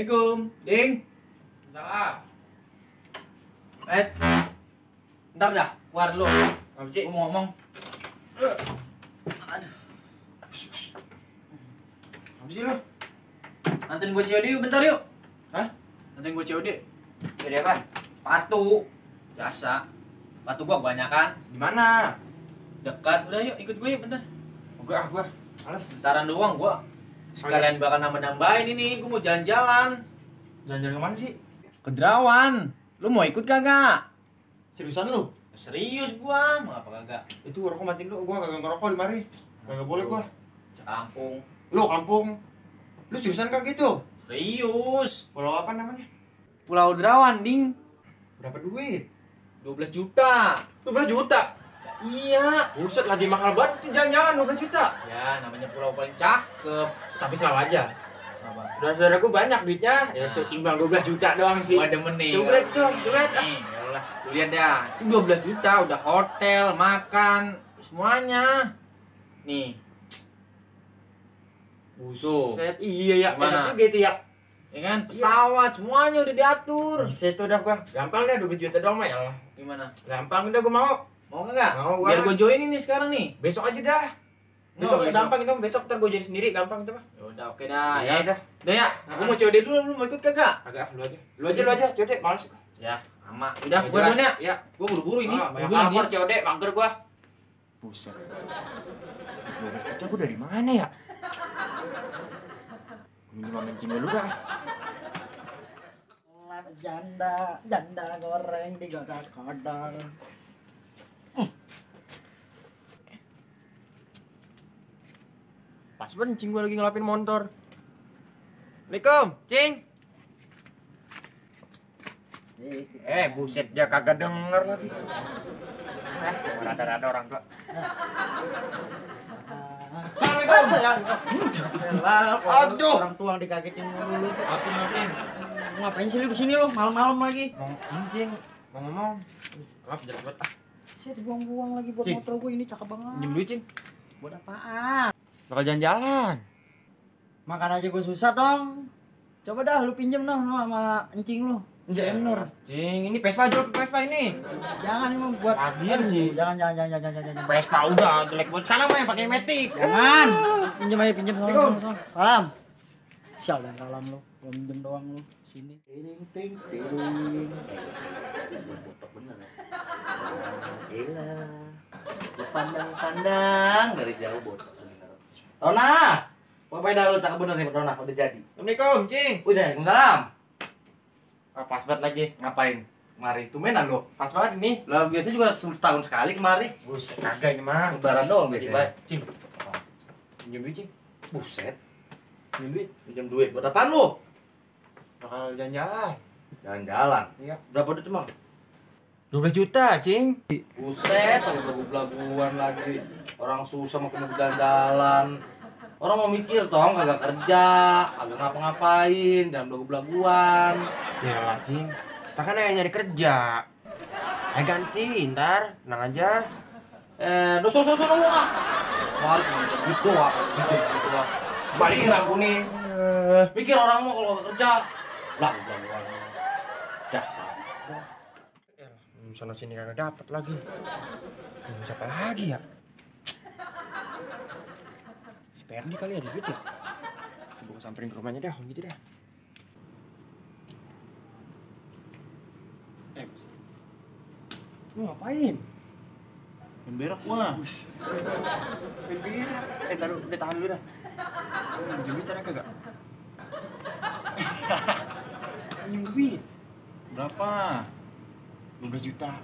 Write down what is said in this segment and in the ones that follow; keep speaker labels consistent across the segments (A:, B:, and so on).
A: Assalamualaikum, Ding.
B: Salam.
A: Ntar dah, keluar dulu.
B: Apa sih?
A: Gua mau ngomong. Aduh.
B: Apa sih lu?
A: Anterin gua COD yuk, bentar yuk.
B: Hah?
A: Anterin gua COD.
B: Jadi apa?
A: Sepatu. Biasa. Sepatu gua kebanyakan.
B: Di mana?
A: Dekat. Udah yuk, ikut gua yuk bentar.
B: Gua. Males.
A: Sentaran doang gua. Sekalian bakal nambah-nambahin ini. Gua mau jalan-jalan.
B: Jalan-jalan kemana sih?
A: Ke Derawan. Lu mau ikut kagak?
B: Seriusan lu?
A: Serius gua, mau apa kagak?
B: Itu rokok matiin lu. Gua kagak ngerokok di mari. Kagak boleh gua.
A: Kampung.
B: Lu kampung. Lu seriusan kagak gitu?
A: Serius.
B: Pulau apa namanya?
A: Pulau Derawan, Ding.
B: Berapa duit?
A: 12 juta.
B: 12 juta.
A: Iya.
B: Buset, lagi mahal banget tuh jalan-jalan 12 juta.
A: Ya, namanya pulau paling cakep.
B: Tapi selalu aja.
A: Apa?
B: Saudara-saudaraku banyak duitnya. Ya itu timbang 12 juta doang sih.
A: Gua demen nih.
B: Coba lihat tuh, lihat.
A: Nih, yalah. Lu lihat dah. Itu 12 juta udah hotel, makan, semuanya. Nih. Tuh.
B: Buset, iya ya.
A: Gimana?
B: Enak juga itu ya.
A: Ya kan, pesawat semuanya udah diatur.
B: Buset tuh udah gua. Gampang deh 12 juta doang mah ya Allah.
A: Gimana?
B: Gampang udah gua mau.
A: Mau enggak?
B: Mau gua.
A: Biar gua join ini sekarang nih.
B: Besok aja dah.
A: Oh,
B: Besok gampang itu, besok ntar gua jadi sendiri gampang itu mah.
A: Ya udah, oke dah.
B: Ya udah.
A: Udah ya. Gua mau COD dulu, lu mau ikut kagak?
B: Agak lu aja. Lu aja, COD males gua.
A: Ya, sama. Udah, gua duluan ya.
B: Iya.
A: Gua buru-buru ini.
B: Banyak
A: Gua
B: lapor COD, mager gua. Buset. 12 juta gua dari mana ya? Minimal mencing dulu dah.
C: Janda goreng digodok-godok.
B: Pas banget cing gua lagi ngelapin motor. Assalamualaikum, cing. Buset dia kagak denger lagi. Rada-rada orang tua. Aduh.
C: Orang tua dikagetin dulu.
B: Maafin.
C: Ngapain sih lu di sini lu malam-malam lagi?
B: Mau anjing, mau ngomong. Maaf jelek banget.
C: Sih buang-buang lagi buat
B: Cing.
C: motor gue ini cakep banget.
B: Pinjem duit, cing.
C: Buat apaan?
B: Bakal jalan-jalan.
C: Makan aja gue susah dong. Coba dah lu pinjem noh sama encing lu. Si Nur.
B: Cing, ini Vespa jual Vespa ini.
C: Jangan ini buat
B: Lagian
C: aduh,
B: sih.
C: Jangan.
B: Vespa udah jelek banget. Sana mah yang pakai Matic.
C: Jangan. Pinjem aja pinjem
B: Assalamualaikum.
C: Salam. Sial dan salam lu. Gua minjem doang lu. Sini.
B: Ting. Botok bener ya.
D: Gila. Pandang dari jauh botak bener.
A: Dona. Ngapain dah lu cakep bener nih, Dona? Udah jadi.
B: Assalamualaikum, cing.
A: Waalaikumsalam.
B: Pas banget lagi.
A: Ngapain? Mari, tumbenan lu.
B: Pas banget ini.
A: Lah biasa juga setahun sekali kemari.
B: Buset, kagak ini mah.
A: Lebaran doang
B: Jadi
A: biasanya.
B: baik, cing. Pinjem duit, cing.
A: Buset.
B: Pinjem duit.
A: Pinjam duit buat apaan lu?
B: Bakal jalan-jalan.
A: Jalan-jalan.
B: Iya.
A: Berapa duit emang?
B: 12 juta, cing.
A: Buset, pakai belagu-belaguan lagi. Orang susah mau kena jalan-jalan. Orang mau mikir tong kagak kerja, kagak ngapa-ngapain, dan belagu-belaguan.
B: Ya lah, cing. Kan yang nyari kerja. Ganti, ntar. Tenang aja.
A: So ah. Mari gitu ah. Gitu ah.
B: Balikin lampu nih.
A: Mikir orang mau kalau nggak kerja, belagu-belaguan. Dasar.
B: Sono sini kagak dapet lagi. Siapa lagi ya? Si Perdi kali ya di duit ya? Coba gua samperin ke rumahnya dah, gitu dah. Lu ngapain?
D: Yang berak gua.
B: Main berak. Taruh, udah tahan dulu dah. Pinjem duit ada kagak? Pinjem duit.
D: Berapa?
B: 12 juta.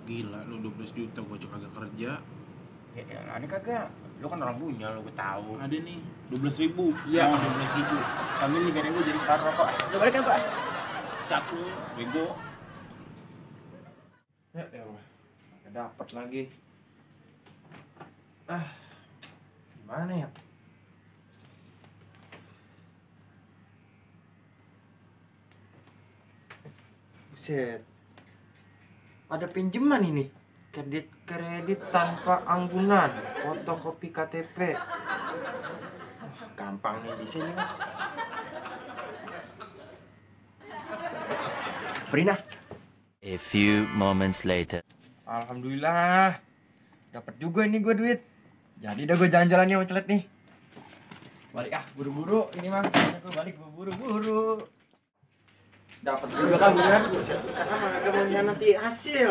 D: Gila lu 12 juta gua juga kagak kerja.
B: Ya, ada kagak? Lu kan orang punya, lu tahu.
D: Ada nih 12.000.
B: Iya.
D: 12.000.
B: Kami nih gak gue jadi sekarang rokok. Udah balik kagak?
D: Cat lu, bego.
B: Ya Allah. Gak dapet lagi. Gimana ya? Buset. Ada pinjaman ini. Kredit tanpa anggunan, fotokopi KTP. Gampang nih di sini mah.
E: A few moments later.
B: Alhamdulillah. Dapat juga ini gue duit. Jadi dah gue jalan-jalan nih sama Celet nih. Balik buru-buru ini mah. Aku balik buru-buru. Dapat juga kan bener. Usaha mah agak mengkhianati hasil.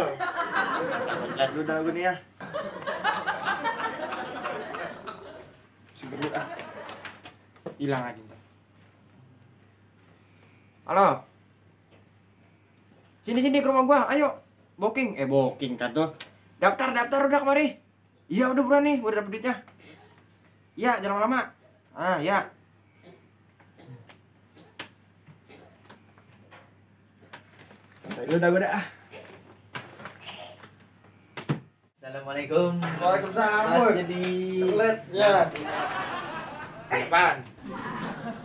B: Lihat dulu dah gue nih ya. Sibuk hilang aja ntar. Halo. Sini ke rumah gua, ayo. Booking kan tuh. Daftar udah kemari. Iya udah buruan nih, udah dapet duitnya. Iya, jangan lama-lama. Ya. Santai dulu dah gue dah.
A: Assalamualaikum.
B: Waalaikumsalam.
A: Mas jadi
B: Celet ya.
A: Apaan?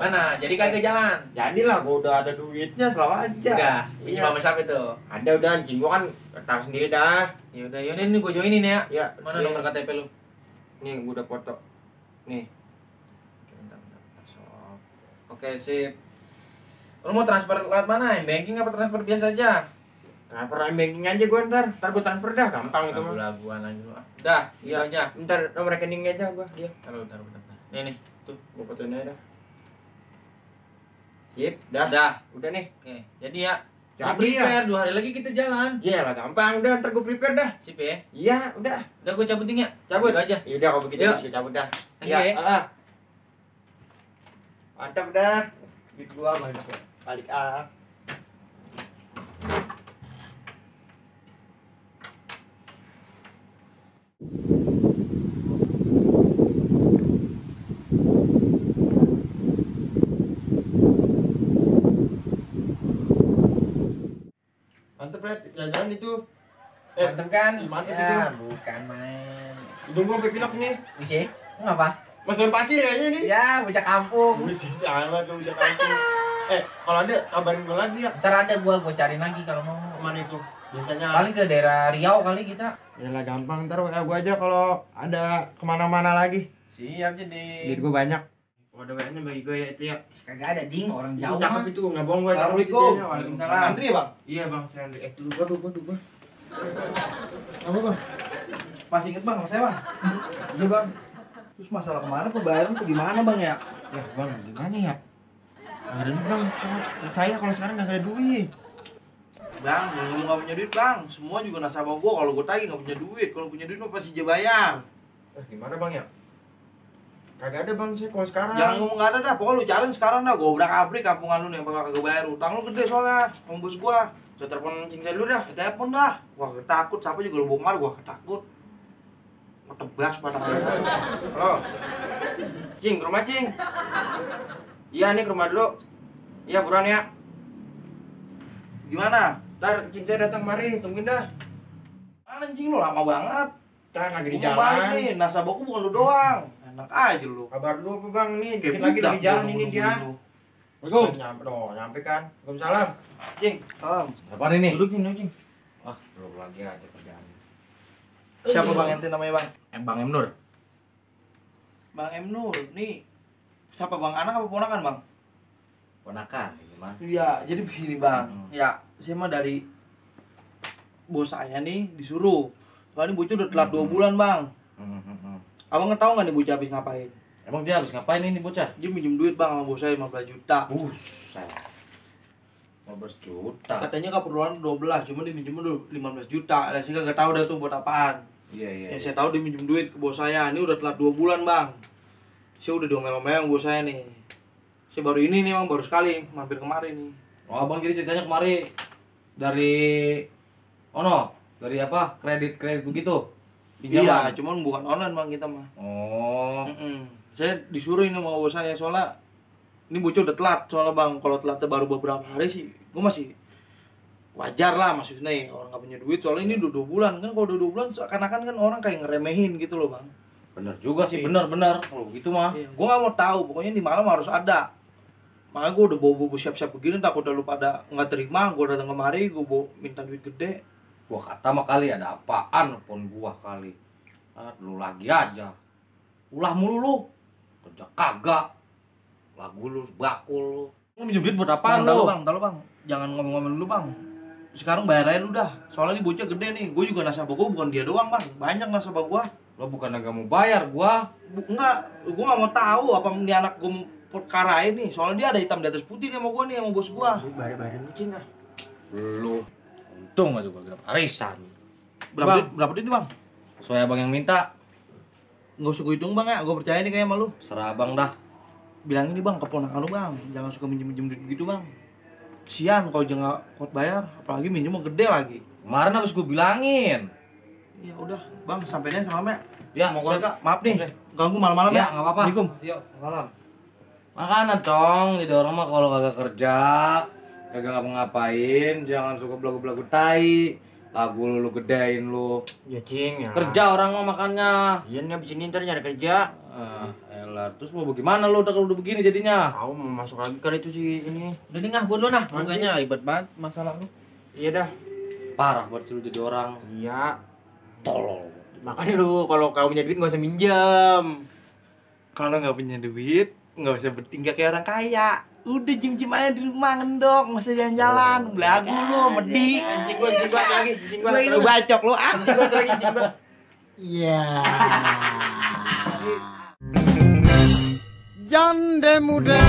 A: Mana? Jadi kagak jalan?
B: Jadilah, gua udah ada duitnya, selalu aja.
A: Udah, pinjam sama siapa itu?
B: Ada udah, anjing gua kan tahu sendiri dah.
A: Ya udah, yaudah ini gua joinin ya.
B: Ya,
A: Mana nomor KTP lu?
B: Nih, gua udah foto. Nih.
A: Oke, bentar. Sok. Oke, sip. Lu mau transfer lewat mana? M-banking apa transfer biasa aja?
B: Transfer banking aja gua ntar gua transfer dah, gampang itu mah.
A: Lagu-laguan aja lu. Udah, iya aja.
B: Ntar nomor rekeningnya aja gua, dia.
A: Bentar. Nih, tuh.
B: Gua fotoin aja dah. Sip, dah. Udah nih.
A: Oke, jadi ya.
B: Jadi ya.
A: Prepare 2 hari lagi kita jalan.
B: Iya lah, gampang udah, ntar gua prepare dah.
A: Sip ya.
B: Iya, udah.
A: Udah gua cabutin ya.
B: Cabut
A: Gitu aja.
B: Ya udah kalau begitu
A: Yuk.
B: bisa cabut dah.
A: Oke.
B: Iya, mantap dah. Duit gua banyak ya. Balik Mantep lah, jalan-jalan itu.
A: Mantep kan?
B: Mantep
A: Ya,
B: itu.
A: bukan main.
B: Hidung gua sampai pilek nih.
A: Bisa? Ngapa?
B: Mas Don pasir kayaknya nih.
A: Ya, bocah kampung.
B: Buset amat lu bisa kampung. Kalau ada kabarin gua lagi ya.
A: Ntar ada gua cariin lagi kalau mau.
B: Kemana itu? Biasanya
A: Paling ke daerah Riau kali kita.
B: yalah gampang, ntar WA gua aja kalau ada kemana-mana lagi.
A: Siap jadi.
B: Duit gua banyak. Ada WA-nya bagi gua ya itu ya.
A: Kagak ada ding orang
B: Itu
A: jauh
B: cakep
A: mah.
B: itu, nggak bohong gua.
A: Assalamualaikum.
B: Waalaikumsalam.
A: Andri ya, Bang?
B: Iya bang, saya Andri. Tunggu gua.
C: Apa bang?
A: Masih inget Bang, sama saya Bang?
C: Iya bang. Terus masalah kemana pembayaran tuh gimana bang ya?
B: Ya bang, gimana ya? Ada nih bang, kalau saya kalau sekarang nggak ada duit.
F: Bang, ngomong nggak punya duit bang. Semua juga nasabah gua kalau gua tagih nggak punya duit. Kalau punya duit mah pasti dia bayar.
B: Gimana bang ya? Kagak ada bang saya kalau sekarang.
F: Jangan ngomong nggak ada dah. Pokoknya lu cariin sekarang dah. Gua obrak-abrik kampungan lu nih yang bakal kagak bayar. Utang lu gede soalnya. Sama bos gua.
B: Saya telepon cing saya dulu dah.
F: Telepon dah. Gua ketakut. Siapa juga lu bongkar gua ketakut. Gua tebas pada mereka.
B: Halo. Cing, ke rumah cing. Iya nih ke rumah dulu. Iya buruan ya.
F: Gimana?
B: Ntar cing saya datang kemari, tungguin dah.
F: Anjing lu lama banget.
B: Kan lagi di
F: Gua mau balik
B: jalan.
F: nih. Nasabahku bukan lu doang. Enak aja lu.
B: Kabar dulu apa bang? Nih
F: Kayak
B: dikit lagi
F: budak
B: dari jalan
F: gua
B: ini
F: nungguin
B: dia.
F: lu.
B: Assalamualaikum. Nyampe dong, nyampe kan. Waalaikumsalam. Cing,
F: Salam.
A: Apaan ini?
B: duduk cing.
A: Wah, belum lagi aja kerjaan.
F: Siapa bang ente namanya bang?
A: Bang M Nur.
F: Bang M Nur. Nih. Siapa bang? Anak apa ponakan bang?
A: Ponakan ini mah.
F: Iya, jadi begini bang. Ya, saya mah dari bos saya nih disuruh. Soalnya bocah udah telat 2 bulan bang. Abang nggak tahu nggak nih bocah habis ngapain?
A: Emang dia habis ngapain ini bocah?
F: Dia minjem duit bang sama bos saya 15 juta.
A: Saya 15 juta.
F: Katanya keperluan 12, cuma dia minjem dulu 15 juta. Dan saya nggak tahu dah tuh buat apaan.
A: Iya.
F: Yang saya tahu dia minjem duit ke bos saya. Ini udah telat 2 bulan bang. Saya udah diomel-omel sama bos saya nih. Saya baru ini nih bang, baru sekali mampir kemarin nih.
A: Oh, abang jadi ceritanya kemari dari dari apa? Kredit begitu.
F: Iya, cuman bukan online bang kita mah.
A: Oh.
F: Saya disuruh ini sama bos saya soalnya ini bocah udah telat soalnya bang. Kalau telatnya baru beberapa hari sih gue masih wajar lah maksudnya ya, orang nggak punya duit. Soalnya ini udah 2 bulan kan. Kalau udah 2 bulan seakan-akan kan orang kayak ngeremehin gitu loh bang.
A: Bener juga sih,
F: Iya.
A: bener kalau begitu mah.
F: Iya, gue nggak mau tahu, pokoknya di malam harus ada. Makanya gue udah bawa siap-siap begini, takut lu pada nggak terima. Gue datang kemari, gue bawa minta duit gede.
A: Gua kata mah kali ada apaan pun gua kali. Lu lagi aja. Ulah mulu lu. Kerja kagak. Lagu lu bakul lu. Lu minjem duit buat apaan
F: Bang,
A: lu?
F: tahu bang, jangan ngomong-ngomong dulu bang. sekarang bayar aja lu dah. Soalnya ini bocah gede nih. Gue juga nasabah gue bukan dia doang bang. Banyak nasabah gue.
A: Lo bukan agak mau bayar gua.
F: Enggak, gue nggak mau tahu apa ini anak gue perkarain nih. Soalnya dia ada hitam di atas putih nih sama gue nih, sama bos gue.
B: Bayar-bayarin lu cing ah.
A: Lu untung aja gua dapat arisan.
F: Berapa duit nih bang?
A: Soalnya abang yang minta.
F: Nggak usah gue hitung bang ya. Gue percaya nih kayak sama lu.
A: Serah abang dah.
F: Bilang ini bang, keponakan lu bang. Jangan suka minjem duit gitu bang. Kesian kalau jangan kuat bayar. Apalagi minjem mau gede lagi.
A: Kemarin habis gua bilangin.
F: Ya udah bang, sampainya salam ya.
A: Ya,
F: Mau keluarga, maaf nih.
A: Oke.
F: Ganggu malam-malam
A: Ya,
F: ya.
A: nggak apa-apa.
F: Assalamualaikum.
A: Yuk, salam. Makanya Cong, jadi orang mah kalau kagak kerja, kagak ngapa-ngapain, jangan suka belagu-belagu tai. Lagu lu gedein lu.
B: Ya cing ya.
A: Kerja orang mah makanya.
B: Iya nih abis ini ntar nyari kerja.
A: Elah, terus mau bagaimana lu udah kalau udah begini jadinya?
B: Aku mau masuk lagi kali itu sih ini.
A: Udah nih ngah gua dulu nah, makanya ribet banget masalah lu.
B: Iya dah.
A: Parah buat sih lu jadi orang
B: Iya.
A: tolol.
B: Makanya lu kalau kau punya duit nggak usah minjem.
F: Kalau nggak punya duit, nggak usah bertingkah kayak orang kaya. Udah jim-jim aja di rumah ngendok, nggak usah jalan-jalan. Belagu lu, medi.
B: Anjing gua lagi, anjing gua.
F: Lu bacok lu ah.
B: Anjing gua lagi, anjing gua.
C: Iya. Jande muda